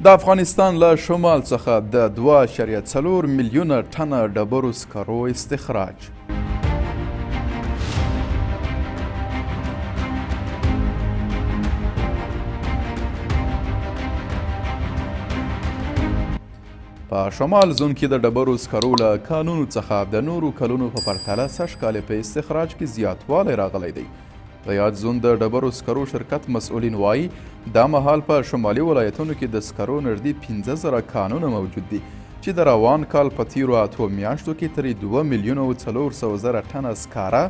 د افغانستان له شمال څخه د 2.4 میلیونه ټنه ډبرو سکرو استخراج. په شمال زون کې د ډبرو سکرو له کانونو څخه د نورو کلونو په پرتله سږ کال په استخراج کې زیاتوالی راغلی دی. د یاد زون د ډبرو سکرو شرکت مسؤلین وایي، دا مهال په شمالي ولایتونو کې د سکرو نږدې 5000 کانونه موجود دي چې د روان کال په تیرو 8 میاشتو کې ترې 2,400,000 ټنه سکاره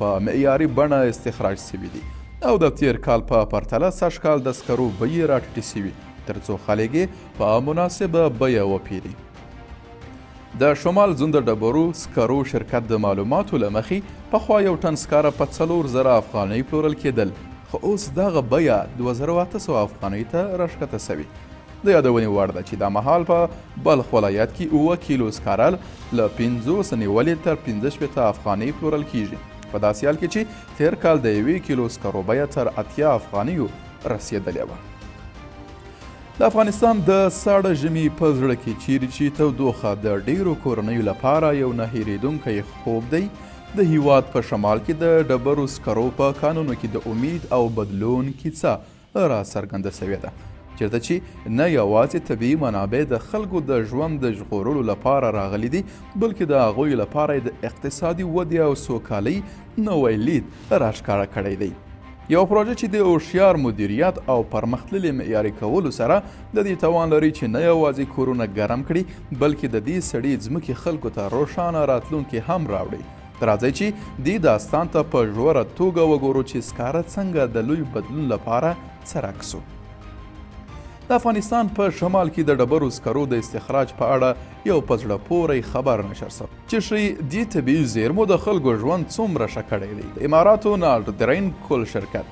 په معیاري بڼه استخراج سوي دي او د تیر کال په پرتله سږ کال د سکرو بیې راټیټې سوي ترڅو خلک یې په مناسبه بیه وپیري. د شمال زون د ډبرو سکرو شرکت د معلوماتو له مخې پخوا یو ټن سکاره په 4000 افغانۍ پلورل کېدل، خو اوس دغه بیه 2800 افغانۍ ته راښکته سوې. د یادونې وړ ده چې دا مهال په بلخ ولایت کې 7 کیلو سکاره له 50 نیولې تر 65 افغانۍ پلورل کیږي، په داسې حال کې چې تېر کال د یوې کیلو سکرو بیه تر 80 افغانیو رسېدلې وه. د افغانستان د ساړه ژمي په زړه کې چیرې چې تودوخه د ډیرو کورنیو لپاره یو نه هیریدونکی خوب دی، د هیواد په شمال کې د ډبرو سکرو په کانونو کې د امید او بدلون کیسه را څرګنده شوې ده، چیرته چې نه یوازې طبیعي منابع د خلکو د ژوند د ژغورلو لپاره راغلي دي، بلکې د هغوی لپاره د اقتصادي ودې او سوکالۍ نوی لید راښکاره کړی دی. یو پروژه چې د هوښیار مدیریت او پرمختللي معیاري کولو سره د دې توان لري چې نه یوازې کورونه ګرم کړي، بلکې د دې سړې ځمکې خلکو ته روښانه راتلونکې هم راوړي. راځئ چې دې داستان ته په ژوره توګه وګورو چې سکاره څنګه د لوی بدلون لپاره څرک سو. د افغانستان په شمال کې د ډبرو سکرو د استخراج په اړه یو په زړه پورې خبر نشر سو چې ښیي دې طبیعي زیرمو د خلکو ژوند څومره ښه کړی دی. د اماراتو ناردرین کول شرکت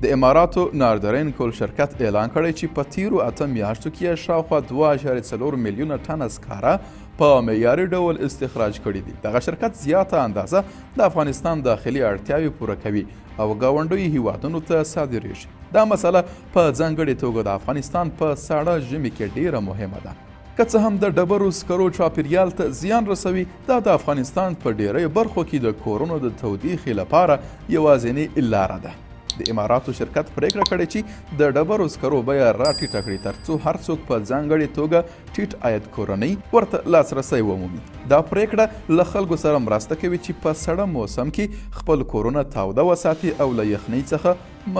د اماراتو ناردرین کول شرکت اعلان کړی چې په تیرو 8 میاشتو کې یې شاوخوا 2.4 میلیونه ټنه سکاره په معیاري ډول استخراج کړي دي. دغه شرکت زیاته اندازه د افغانستان داخلي اړتیاوې پوره کوي او ګاونډیو هیوادونو ته صادرېږي. دا مسله په ځانګړې توګه د افغانستان په ساړه ژمي کې ډیره مهمه ده. که څه هم د ډبرو سکرو چاپیریال ته زیان رسوي، دا د افغانستان په ډیریو برخو کې د کورونو د تودیخې لپاره یوازینۍ لاره ده. د اماراتو شرکت پریکړه کړې چې د ډبرو سکرو بیه راټیټه کړي ترڅو هر څوک په ځانګړې توګه ټیټ عاید کورنۍ ورته لاسرسی ومومي. دا پریکړه له خلکو سره مرسته کوي چې په سړه موسم کې خپل کورونه تاوده وساتي او له یخنۍ څخه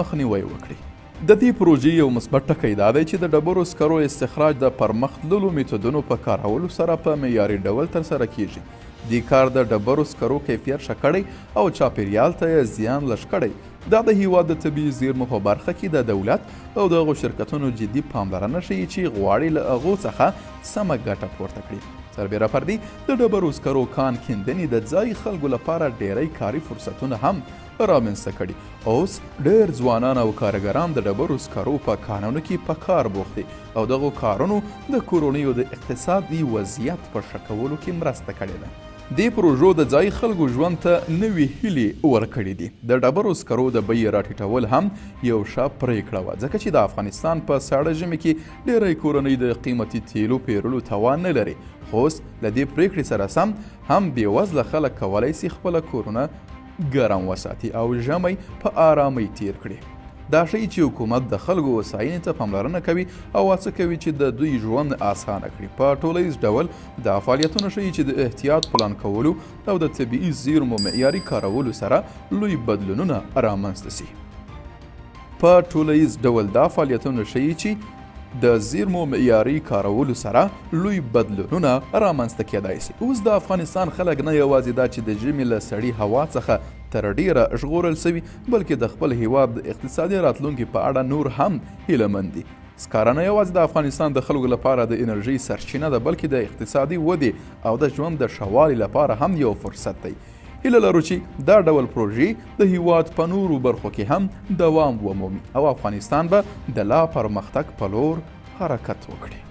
مخنیوی وکړي. د دې پروژې یو مثبت ټکی دا دی چې د ډبرو سکرو استخراج د پرمختللو میتودونو په کارولو سره په معیاري ډول ترسره کیږي. دې کار د ډبرو سکرو کیفیت ښه کړی او چاپیریال ته یې زیان لږ کړی. دا د هیواد د طبیعي زیرمو په برخه کې د دولت او د هغو شرکتونو جدي پاملرنه ښیي چې غواړي له هغو څخه سمه ګټه پورته کړي. سربېره پر دې د ډبرو سکرو کان کیندنې د ځایي خلکو لپاره ډیری کاري فرصتونه هم رامنځته کړي. اوس ډېر ځوانان او کارګران د ډبرو سکرو په کانونو کې په کار بوخت دي او دغو کارونو د کورنیو د اقتصادي وضعیت په ښه کولو کې مرسته کړې ده. دې پروژو د ځایي خلکو ژوند ته نوې هیلې ورکړې دي. د ډبرو سکرو د بیې راټیټول هم یو ښه پریکړه وه، ځکه چې د افغانستان په ساړه ژمي کې ډېری کورنۍ د قیمتي تیلو پیرلو توان نه لري. خو اوس له دې پریکړې سره سم هم بېوزله خلک کولای سي خپله کورونه ګرم وساتي او ژمی په آرامۍ تیر کړي. دا ښیي چې حکومت د خلکو هوساینې ته پاملرنه کوي او هڅه کوي چې د دوی ژوند اسانه کړي. په ټولیز ډول دا فعالیتونه ښیي چې د احتیاط پلان کولو او د طبیعي زیرمو معیاري کارولو سره لوی بدلونونه رامنځته سي. په ټولیز ډول دا فعالیتونه ښیي چې د زیرمو معیاري کارولو سره لوی بدلونونه رامنځته کېدای سي. اوس د افغانستان خلک نه یوازې دا چې د ژمي له سړي هوا څخه تر ډیره ژغورل سوي، بلکې د خپل هیواد د اقتصادي راتلونکي په اړه نور هم هیله مند دي. سکاره نه یوازې د افغانستان د خلکو لپاره د انرژۍ سرچینه ده، بلکې د اقتصادي ودې او د ژوند د ښه والي لپاره هم یو فرصت دی. هیله لرو چې دا ډول پروژې د هیواد په نورو برخو کې هم دوام ومومي او افغانستان به د لا پرمختګ په لور حرکت وکړي.